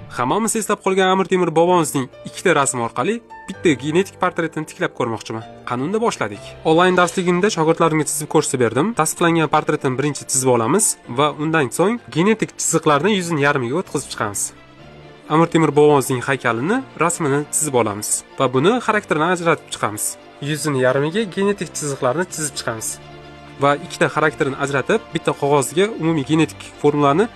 Hammamiz eslab qolgan Amir Temur bobomizning ikkita rasmi orqali bitta genetik portretini tiklab ko'rmoqchiman. Qani unda boshladik. Onlayn darsligimda shogirdlarimga chizib ko'rsatib berdim. Tasdiqlangan portretini birinchi chizib olamiz va undan so'ng genetik chiziqlarni yuzning yarmiga o'tkazib chiqamiz. Amir Temur bobomizning haykalini, rasmini chizib olamiz va buni xarakterini ajratib chiqamiz. Yuzini yarmiga genetik chiziqlarni chizib chiqamiz va ikkita xarakterini ajratib, bitta qog'ozga umumiy genetik formulani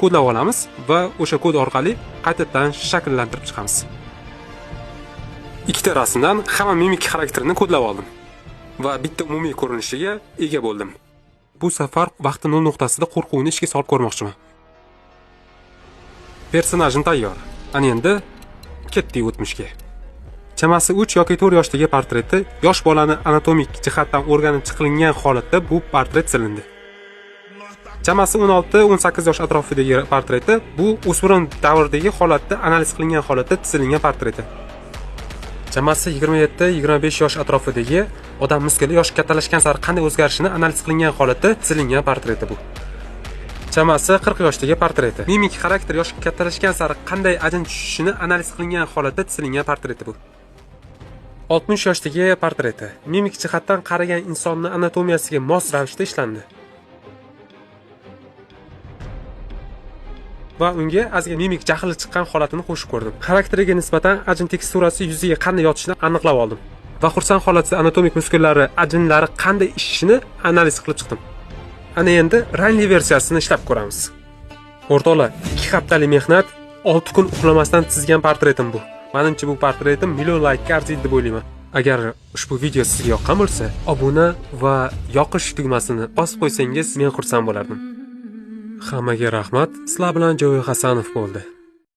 kodlab olamiz va o'sha kod orqali qaytadan shakllantirib chiqamiz. Ikkita rasmdan hamma mimik xarakterini kodlab oldim va bitta umumiy ko'rinishiga ega bo'ldim. Bu safar vaqti 0 nuqtasida qo'rquvni ishga solib ko'rmoqchiman. Personajim tayyor. Ana endi ketdik o'tmishga. Chamasi 3 yoki 4 yoshdagi portreti yosh bolani anatomik jihatdan o'rganib chiqilingan holatda bu portret chizilindi. Chamasi 16-18 yosh atrofidagi portreti bu o'spirin davridagi holatda analiz qilingan holatda chizilingan portreti. Chamasi 27-25 yosh atrofidagi odam muskuli yosh kattalashgan sari qanday o'zgarishini analiz qilingan holatda chizilingan portreti bu. Chamasi 40 yoshdagi portreti. Mimik xarakter yosh kattalashgan sari qanday ajin tushishini analiz qilingan holatda chizilingan portreti bu. 60 yoshdagi portreti. Mimik jihatdan qaragan insonni anatomiyasiga mos ravishda ishlandi. Va unga ozgina mimik jahli chiqqan holatini qo'shib ko'rdim. Xarakteriga nisbatan ajin teksturasi yuziga qanday yotishini aniqlab oldim. Va xursand holatida anatomik muskullari, ajinlari qanday ishishini analiz qilib chiqdim. Ana endi rangli versiyasini ishlab ko'ramiz. O'rtoqlar, 2 haftalik mehnat, 6 kun uxlamasdan chizgan portretim bu. Menimcha bu portretim million laykka arziydi deb o'ylayman. Agar ushbu video sizga yoqqan bo'lsa, obuna va yoqish tugmasini bosib qo'ysangiz, men xursand bo'lardim. Hammaga rahmat. Sizlar bilan Jo'y Hasanov bo'ldi.